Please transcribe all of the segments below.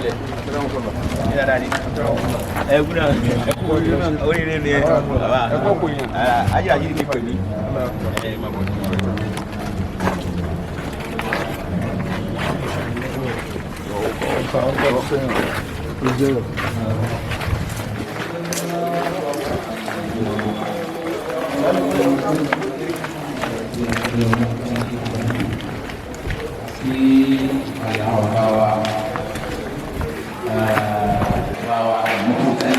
Máa wọlé. Ní dáadáa ni. Ẹ kú náà. Ẹ kú oríire ni ẹ. Bàbá. Ayé ayé ni pè mí. Ẹ máa bọ̀. Sí àwọn bàbá wa bàbá wa mọ̀fútẹ́.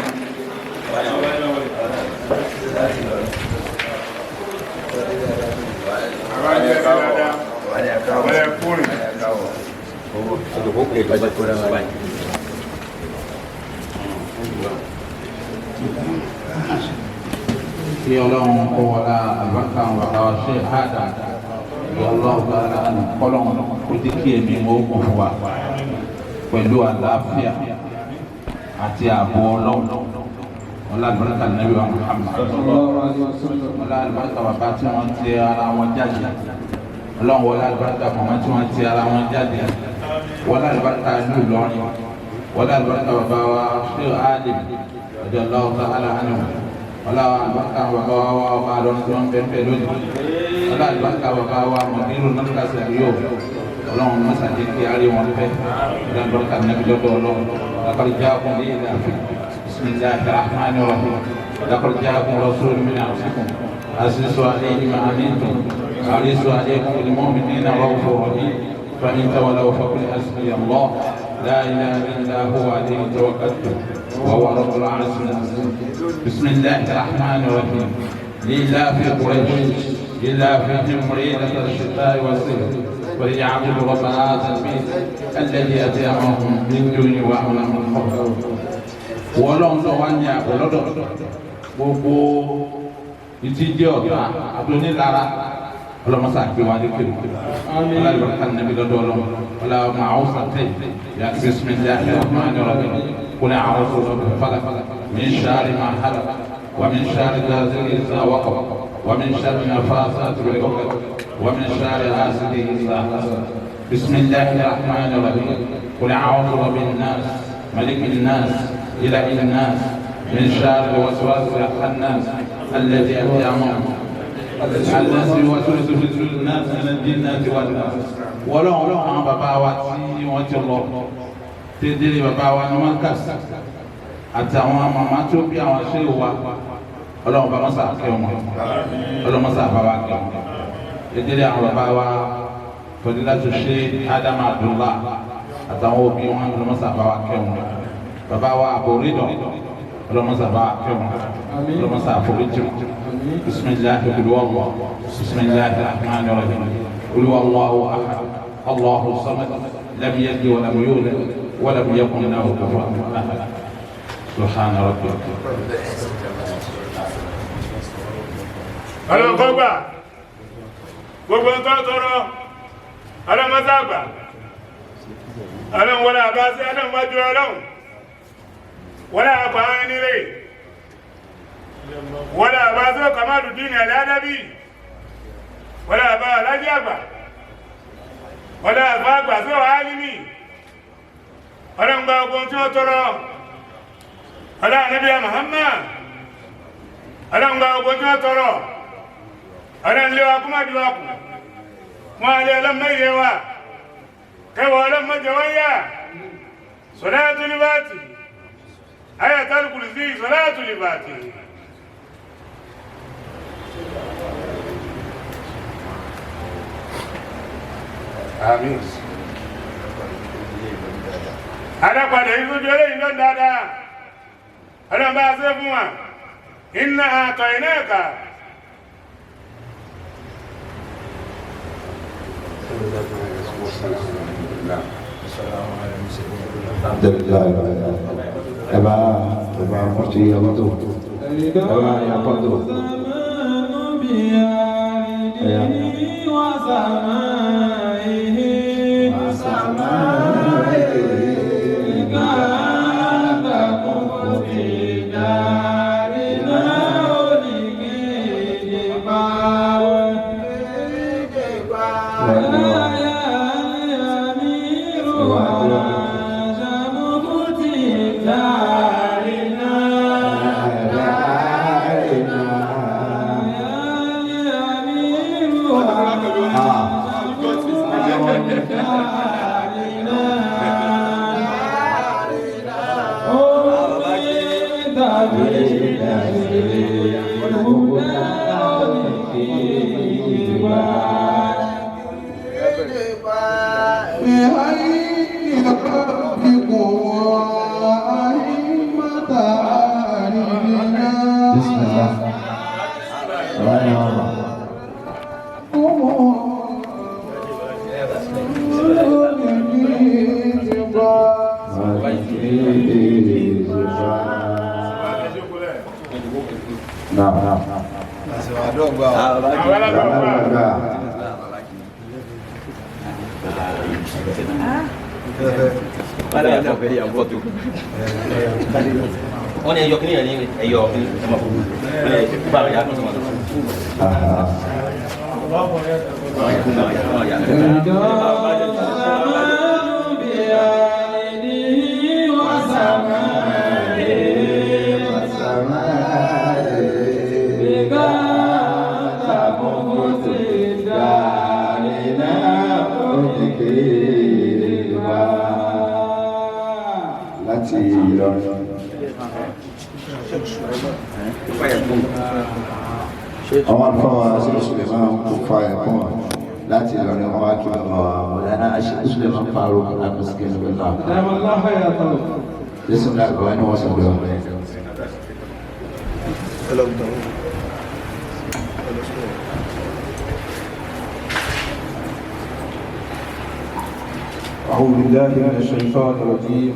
Kí Ọlọ́run kó wọlá àlùbáríkà àwọn bàbá wa ṣe hádà ọlọ́run bá kọ́lọ́run kó jẹ́ kí ẹ̀mí wọn ó kún fún wa pẹ̀lú àlàáfíà àti ààbò Ọlọ́run, ọlá àlùbáríkà nàbí wa Muhammad, ọlá àlùbáríkà bàbá tí wọ́n ti ara wọn jáde, Ọlọ́run wọlé àlùbáríkà màmá tí wọ́n ti ara wọn jáde, wọlé àlùbáríkà ìlú Ìlọrin, wọlé àlùbáríkà bàbá wa ṣé Alim radiyallahu ta'ala anhu, ọlá àlùbáríkà bàbá wa ọba àlọ́run tí wọ́n bẹ́ẹ̀ bẹ́ẹ̀ lónìí, ọlá àlùbáríkà bàbá wa mọ̀dínrù mọ́tàkàsí àríyó, Ọlọ́run mọ́sàdé kí á rí wọn pẹ́, ọlá àlùbáríkà nàbí lọ́dọ̀ Ọlọ́run. Laqad ja'akum li'ilafi bismillahir rahmanir rahim laqad ja'akum rasulun min anfusikum azizun alayhi ma anittum harisun alaykum bil mu'minina ra'ufur rahim fa in tawallaw faqul hasbiya Allah la ilaha illa huwa alayhi tawakkaltu wa huwa rabbul arshil azim. Bismillahir rahmanir rahim لإيلاف قريش إيلافهم رحلة الشتاء والصيف فليعبدوا رب هذا البيت الذي أطعمهم من جوع وآمنهم من خوف. Wọ́n tó wá ní àbọ̀ lọ́dọ̀ gbogbo ìtìjẹ́ ọ̀tá àtònílára ọlọ́mọsá gbé wa lékè ọlọ́mọsá nàbí lọ́dọ̀ ọlọ́mọ ọlọ́mọ àwọn sàtẹ́ yà bismillahir rahmanir rahim qul a'udhu birabbil falaq min sharri ma khalaq wa min sharri ghasiqin idha waqab wa min sharri naffathati fil 'uqad wa min sharri hasidin idha hasad. Bismillahir rahmanir rahim qul a'udhu birabbin nas malikin nas ilahin nas min sharri waswasil khannas alladhi ya'mamu alasi wasuwasu fi sunnati min al-jinnati wan-nas. Wọ́lọ́n àwọn bàbá wa tí wọ́n ti lọ tẹ́tẹ́lẹ̀ bàbá wa ní wọ́n kà sí àtàwọn màmá tó bí àwọn ṣé wa, Ọlọ́run bá mọ́sà kẹ́ wọn, Ọlọ́run mọ́sà bá wa kẹ́ wọn. Tẹ́tẹ́lẹ̀ àwọn bàbá wa Fadilatu Sheikh Adam Abdullah àtàwọn òbí wọn, Ọlọ́run mọ́sà bá wa kẹ́ wọn. Bàbá wa Àbòrídọ̀, Ọlọ́run mọ́sà bá wa kẹ́ wọn, Ọlọ́run mọ́sà àforíjì wọn. بسم الله قل هو الله بسم الله الرحمن الرحيم قل هو الله احد الله الصمد لم يلد ولم يولد ولم يكن له كفوا احد. سبحان ربك. Ọlọ́run kọ́ gbà gbogbo nǹkan tọrọ, Ọlọ́run mọ́sá gbà, Ọlọ́run wọlé àbáṣe, Ọlọ́run wájú, Ọlọ́run wọlé àpá àwọn ẹni rẹ̀, wọlé àbáṣe Kamaludin Al-Adabi, wọlé àbá alájí àgbà, wọlé àbá àgbà sí ọ̀hálímì, Ọlọ́run gba ogun tí wọ́n tọrọ, Ọlọ́run Ànábì Muhammad, Ọlọ́run gba ogun tí wọ́n tọrọ, Ọlọ́run lé wa kó má di wa kù wọn alẹ́ ọlọ́mọ yẹ wa kẹwàá ọlọ́mọ jẹ wọ́n yá. Salatul Fati, Ayatul Kursi, Salatul Fati. Àmín. Adápadà yìí sójú eléyìí lọ́n dáadáa. Ọlọ́run bá a ṣe fún wa. Inna a'tainaka. Alhamdulillah. Ẹ bá mọ̀tí ọlọ́tò. Ẹ bá yà fọ́tò. Ẹ̀yà. وسمائه كأنكم في دارنا ولا يا الأمير وعجم Bismillah. Báyọ̀ ọ̀rọ̀. Naam. Àwọn alágbàgbà. Wọ́n ní ẹyọ kí ní ẹ̀yìn ẹyọ kí ní ẹmọ fún mi bá mi yá kó sọmọ lọ. Láti Ìlọrin. Àwọn àlùfáà wa ṣe Suleiman kò fa ẹ̀kọ́ wọn láti Ìlọrin, wọn wá kí bàbá wa Mọ̀lánà Suleiman Faruk Amuskin Bẹ́lá. Jésù ní àgbà ni wọ́n sọ̀rọ̀. أعوذ بالله من الشيطان الرجيم.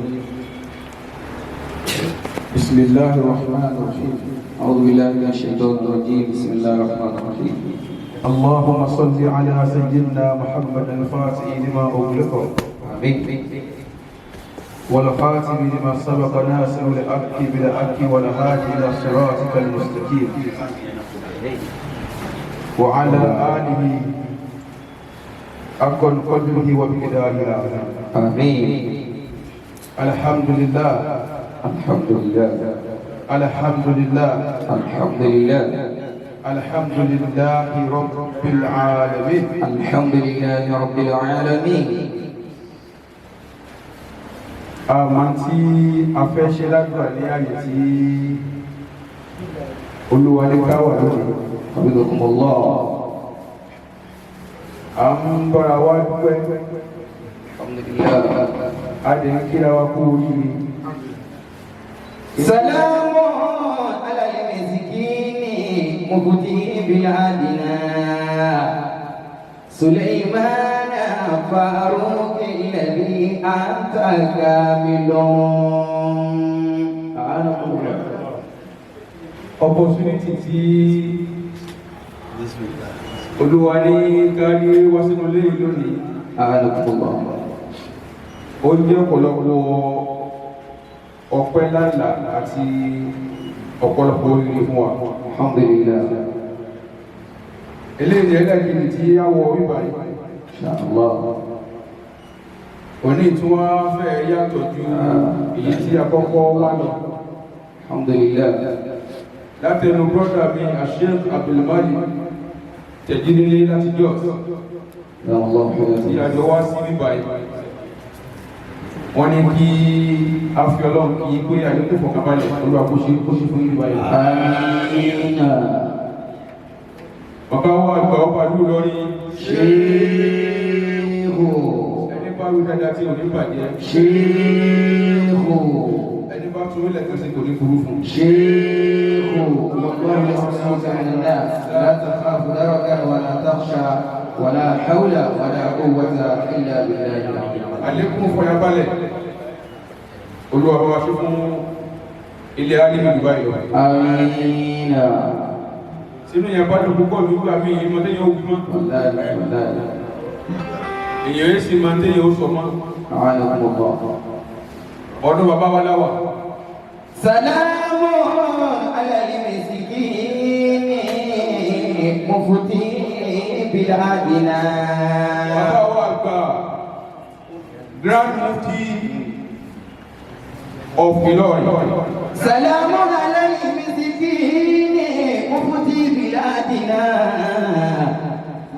بسم الله الرحمن الرحيم. أعوذ بالله من الشيطان الرجيم. بسم الله الرحمن الرحيم. اللهم صل على سيدنا محمد الفاتح لما أغلق آمين. والخاتم لما سبق، ناصر الحق بالحق، والهادي إلى صراطك المستقيم، وعلى آله حق قدره ومقداره العظيم. آمين. الحمد لله. الحمد لله. الحمد لله. الحمد لله. الحمد لله رب العالمين. الحمد لله رب العالمين. Àmọ́ tí a fẹ́ ṣe ládùúgbà ní àyè tí Olúwa ní ká wà lónìí. حفظكم الله. À ń bára wa dúpẹ́. الحمد لله. A dẹ̀ ń kíra wa kú oríire. سلام على المسكين مفتي بلادنا سليمان فاروق الذي أنت كامل. Opportunity tí Olúwa ní ká rí wá sínú ilé yìí lónìí, أعانكم الله. ó jẹ́ ọ̀pọ̀lọpọ̀ ọpẹ́ ńláńlá àti ọ̀pọ̀lọpọ̀ oríire fún wa. الحمد لله. Eléyìí ni ẹlẹ́ẹ̀kejì tí á wọ bíbá yìí. إن شاء الله. Òní tí wọ́n fẹ́ yàtọ̀ ju èyí tí a kọ́kọ́ wá lọ. الحمد لله. Látẹnu brọ́dà mi, Sheikh Abdulmalik Tẹ̀jídélé láti Jos, يا الله. tí a jọ wá sí bíbá yìí, wọ́n ní kí a fi Ọlọ́run kí pé àlékún fọkànbalẹ̀ Olúwa kó ṣe kó ṣe fún bíbá yìí. آمين. Bàbá wa àgbà ọba ìlú Ìlọrin, شيخ. ẹni bá wí dáadáa tí ò ní bàjẹ́, شيخ. ẹni bá tún ilẹ̀ kan sí kò ní burú fún un. شيخ، والله يعصمك من الناس، لا تخاف دركا ولا تخشى، ولا حول ولا قوة إلا بالله العلي العظيم. Àlékún fọyàbalẹ̀ Olúwa bá wa ṣe fún ilé alimi Dubai lọ. آمين. Sínú yẹn bá dùn púpọ̀ nígbà míì, ìmọ̀ tẹ́yìn ó wí mọ́. والله والله. Èèyàn yẹn sì máa ń tẹ́yìn ó sọ mọ́. أعانكم الله. Ọdún bàbá wa láwà. سلام على المسكين مفتي بلادنا. Bàbá wa àgbà, Grand Mufti of Ìlọrin. سلام على المسكين مفتي بلادنا.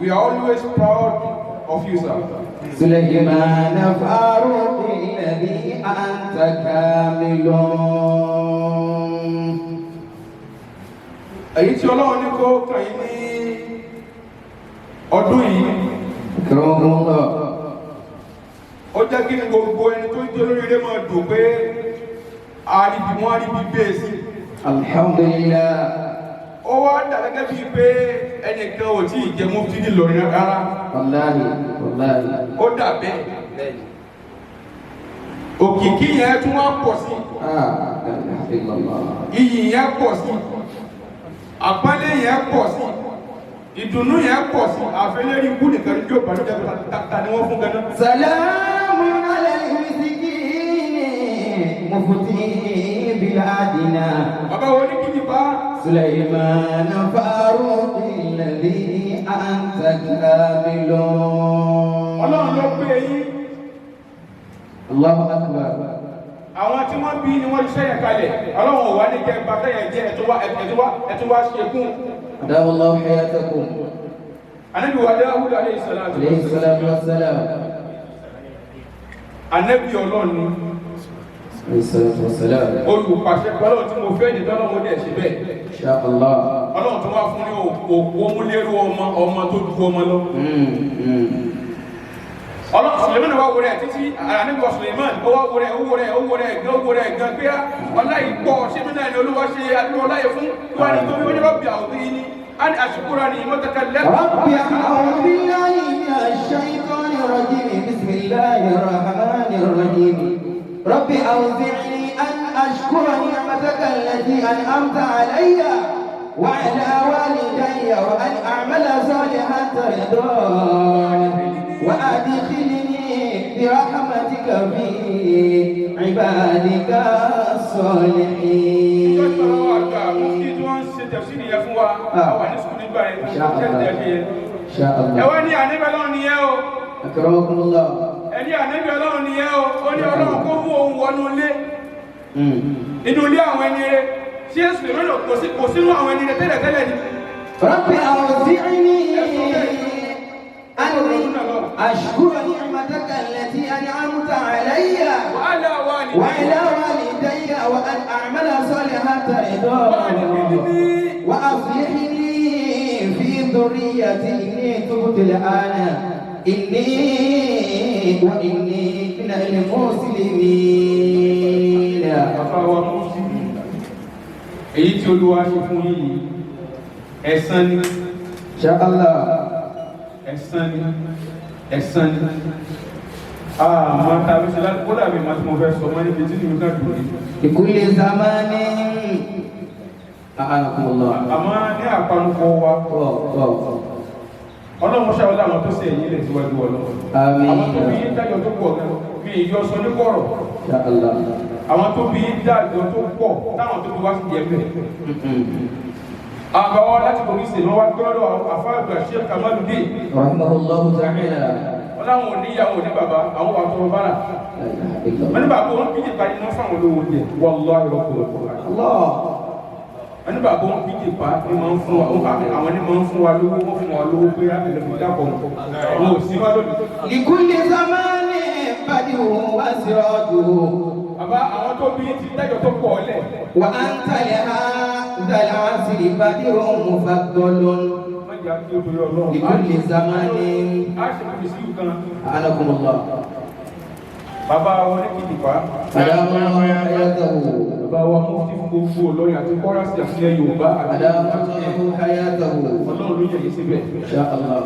We are always proud of you, sir. سليمان فاروق الذي أنت كامل. Èyí tí Ọlọ́run ní kó kàn yín ní ọdún yìí, أكرمكم الله. ó jẹ́ kí ní gbogbo ẹni tó ń jẹ́ olóríire máa dùn pé àríbi wọ́n àríbi bẹ́ẹ̀ sí. الحمد لله. Ó wá dà gẹ́gẹ́ bíi pé ẹnìkan ò tí ì jẹ mufti nílọrin rárá. والله والله. Ó dà bẹ́ẹ̀, òkìkí yẹn tún wá pọ̀ sí, آه لا إله إلا الله. iyì yẹn pọ̀ sí, àpọ́nlé yẹn pọ̀ sí, ìdùnnú yẹn pọ̀ sí. Àfẹlẹ́rí ikú nìkan ní yóò bàjẹ́ ta ni wọ́n fún ganan. سلام على المسكين مفتي بلادنا. Bàbá wo ní kí ni bá سليمان فاروق الذي أنت كامل. Ọlọ́run ló pé yín. الله أكبر. Àwọn tí wọ́n bí ni wọ́n ṣiṣẹ́ yẹn kalẹ̀. Ọlọ́run ò wá ní kẹ́ bá sẹ́yìn jẹ́ ẹ̀tún wá ṣe kún. أدام الله حياتكم. Ànábì wa Dáúdù alayhi salatu عليه الصلاة والسلام. Ànábì Ọlọ́run ni. عليه الصلاة والسلام. Olùpàṣẹ pẹ̀lú tí mo fẹ́ ní tọ́lọ́run dẹ̀ ṣe bẹ́ẹ̀. إن شاء الله. Ọlọ́run tó wá fún ní òkú omúlérú ọmọ, ọmọ tó ju ọmọ lọ. Ọlọ́run Suleiman wá wo rẹ̀ títí. Ànábì wa Suleiman, ó wá wo rẹ̀, ó wo rẹ̀, ó wo rẹ̀ gan, ó wo rẹ̀ gan pé ọlá ìgbọ́ ṣé mi náà ni Olúwa ṣe adúlọ́ ọláyẹ fún wá ní torí wọ́n ní رب أوزعني أن أشكر نعمتك التي رب أعوذ بالله من الشيطان الرجيم. بسم الله الرحمن الرحيم. رب أوزعني أن أشكر نعمتك التي أنعمت علي وعلى والدي وأن أعمل صالحا ترضاه وأدخلني برحمتك في عبادك الصالحين. Àgbà mufti tí wọ́n ń ṣe tẹ̀síìrì yẹn fún wa, àwọn ní sùkúl nígbà yẹn إن شاء الله. tẹ̀síìrì yẹn. إن شاء Ẹ الله. wá ní ànábì Ọlọ́run nìyẹn o. أكرمكم الله. Ẹ ní ànábì Ọlọ́run nìyẹn o. Ó ní Ọlọ́run kó mú òun wọnú ilé, inú ilé àwọn ẹni rẹ. Ṣé Sùlẹ̀mánà kò sínú àwọn ẹni rẹ tẹ́lẹ̀tẹ́lẹ̀ ni? رب أوزعني أن أشكر نعمتك التي أنعمت علي وعلى والدي وعلى والدي وأن أعمل صالحا ترضاه وأصلح لي في ذريتي إني تبت الآن إني وإني من المسلمين. Bàbá wa mufti, èyí tí Olúwa ṣe fún yín yìí, ẹ̀san ni. إن شاء الله. Ẹ̀san ni, ẹ̀san ni. Àmọ́ tàbí ṣe láti kódà mi máa tí mo fẹ́ sọ mọ́ níbi tí mi kàn dùn ní. لكل زمان أعانكم الله. Àmọ́ ní àpanupọ̀ wa, Ọlọ́run ṣàwọn àwọn tó ṣe ẹ̀yìn ilẹ̀ síwájú Ọlọ́run. آمين. Àwọn tó bí yín dájọ́ tó pọ̀ gan, mi ì yọ sọ ní kọ̀rọ̀. إن شاء الله. Àwọn tó bí yín dájọ́ tó pọ̀ táwọn tó bí wá sí jẹ́ bẹ́ẹ̀. Àbáwọ́ láti borí sí ni wọ́n wá gbọ́dọ̀ àfáàgbà Sheikh Kamaludin. رحمه الله تعالى. Wọ́n láwọn ò níyàwó ní bàbá, àwọn wà tó bára. لا إله إلا Wọ́n ní الله. bàbá wọn bíjì parí ní fáwọn olówó jẹ. Wallahi rọ́pò. الله. Wọ́n ní bàbá wọn bíjì pa ní máa ń fún wa, àwọn ní máa ń fún wa lówó, wọ́n fún wa lówó pé ẹlẹ́mìí dàpọ̀ wọn ò sí wá lónìí. لكل زمان بدء وسراجه. Bàbá, àwọn tó bí ti dájọ́ tó pọ̀ ọ́lẹ̀. وأنت لهذا العصر بدر مفضل. Wọ́n jẹ́ àti obìnrin Ọlọ́run. لكل زمان. A ṣe kò sí kan. أعانكم الله. Bàbá wọn ní kìdìpá. أدام الله حياته. Bàbá wa mufti fún gbogbo Ìlọrin àti Kwara sí àfihàn Yorùbá àti أدام الله حياته. Ọlọ́run ló yẹ yìí síbẹ̀. إن شاء الله.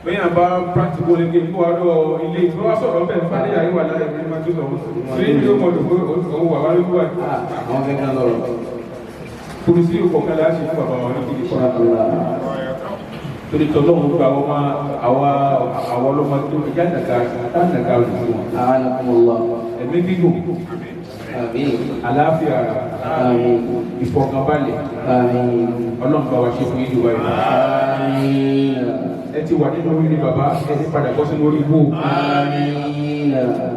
Bẹ́ẹ̀ bá practical lè gbé wá lọ ilé tí wọ́n sọ̀rọ̀ bẹ́ẹ̀ fàlẹ́ yà wà láyé ní máa tó sọ̀rọ̀. Ṣé ní yóò mọ̀ lò pé òun wà wá lójú wa? Àwọn fẹ́ kán lọ́rọ̀. Kùrùsí kọ̀ọ̀kan la ṣe fún bàbá wa ní kìdìpá. إن شاء الله. Torí tọ́lọ́run gba ọmọ àwa àwọn ọlọ́mọ tó ẹja nàka tá nàka rẹ̀ sí wọn. أعانكم الله. Ẹ̀mí gígùn, آمين. àlàáfíà ara, آمين. ìfọ̀kànbalẹ̀, آمين. Ọlọ́run bá wa ṣe fún yín jù báyìí. آمين. Ẹ ti wà nínú orí ni bàbá, ẹ ti padà bọ́ sínú orí ibú. آمين.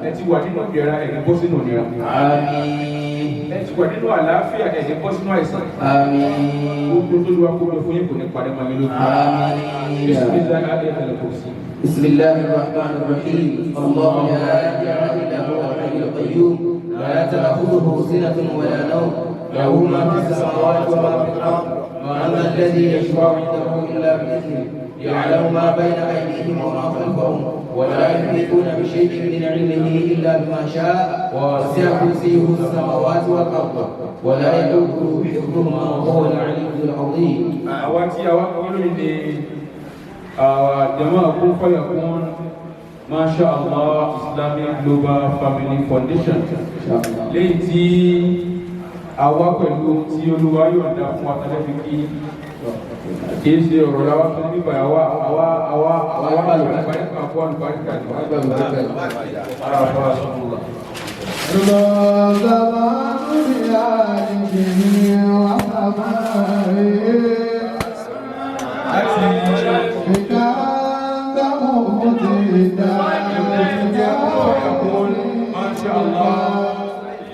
Ẹ ti wà nínú ìdẹ̀ra, ẹ ti bọ́ sínú ìnira. آمين. Ẹ ti wà nínú àlàáfíà, ẹ̀ ní bọ́ sínú àìsàn. Àmín. Gbogbo tó lùwà kó lọ fún yín kò ní padà máa mi lójú. Àmín. Bismillah ayatul kursi. بسم الله الرحمن الرحيم. الله لا إله إلا هو الحي القيوم، لا تأخذه سنة ولا نوم، له ما في السماوات وما في الأرض، من ذا الذي يشفع عنده إلا بإذنه، يعلم ما بين أيديهم وما خلفهم، ولا يحيطون بشيء من علمه إلا بما شاء، وسع كرسيه السماوات والأرض، ولا يؤوده حفظهما، وهو العلي العظيم. Àwa tí àwa kí lóyún ni jama kún fàyà kún, Masha Allah Islamic Global Family Foundation, lẹ́yìn tí àwa pẹ̀lú ohun tí Olúwa yọ̀ǹda fún atálẹ́fi kí kìí ṣe ọ̀rọ̀ làwa fún bíbá àwa àwa àwa àwa àlùbáríkà fún àlùbáríkà ní ara fún aṣọ́nùlá. زمان بعالمه وسمائه Láti بك أنت مهتدى. Masha Allah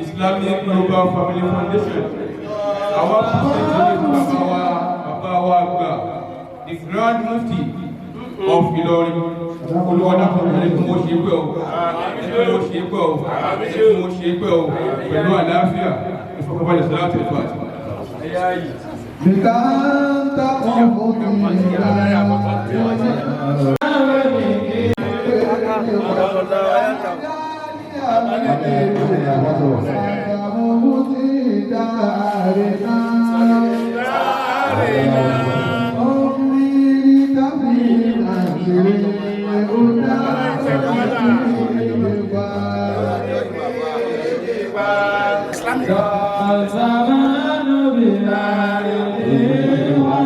Islamic Global Family Foundation, àwa pàṣẹ bàbá wa, bàbá wa àgbà, the Grand Mufti of Ìlọrin. Olùwàdàpọ̀ ẹni tí mo ṣe pẹ́ o, ẹni tí mo ṣe pẹ́ o, ẹni tí mo ṣe pẹ́ o, pẹ̀lú àlàáfíà, ìfọkànbalẹ̀, sàlátì ìfàtì. بك أنت مهتدى. زمان بأرضه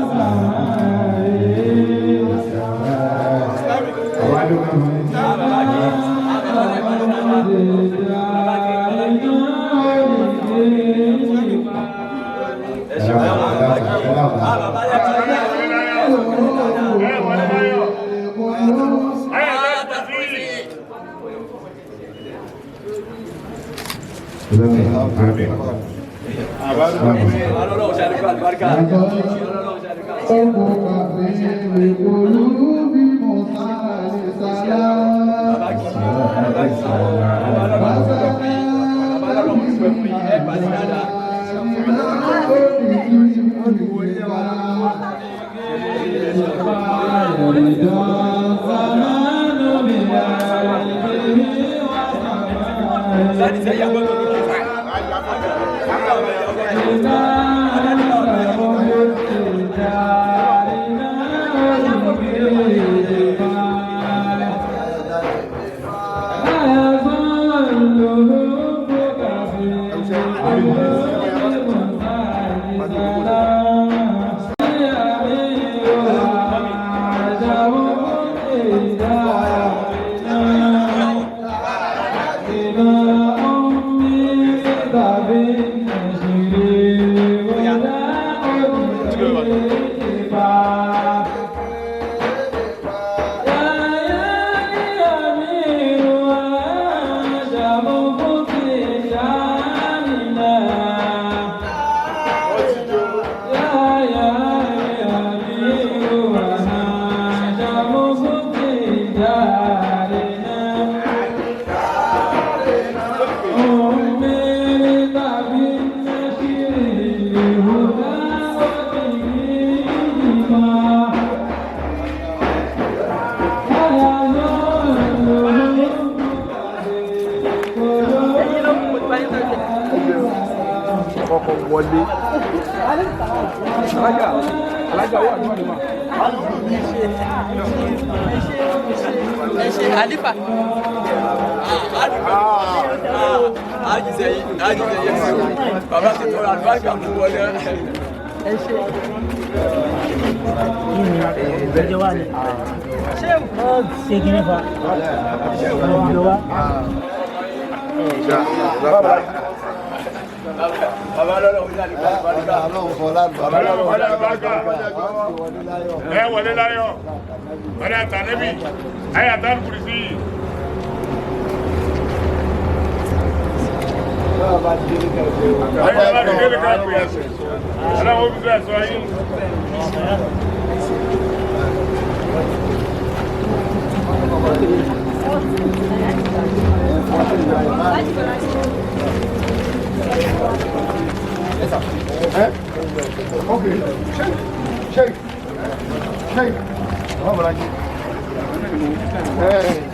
وسمائه. Ẹ wọlé láyọ̀. Ayatul kursi. زمان بأرضه وسمائه. Kọ́kọ́ wọlé. Alájà, alájà wà ní wàlúwà. Alifa. Ajísẹ́yìn, ajísẹ́yìn. Bàbá ti tọrọ àlùbáríkà fún wọlé. Ṣé kí ní fa ìjọba? Bàbá lọ́lọ́ wọlé àlùbáríkà. Bàbá lọ́lọ́ wọlé àlùbáríkà. Ẹ wọlé láyọ̀. Wọlé àtànẹ́bì. Ayatul kursi. Ẹ̀yin bá ti délé ká pè é. Ọlọ́run ó fi sọ ẹ̀sọ́ yín. Okay. Sheikh. Sheikh. Sheikh.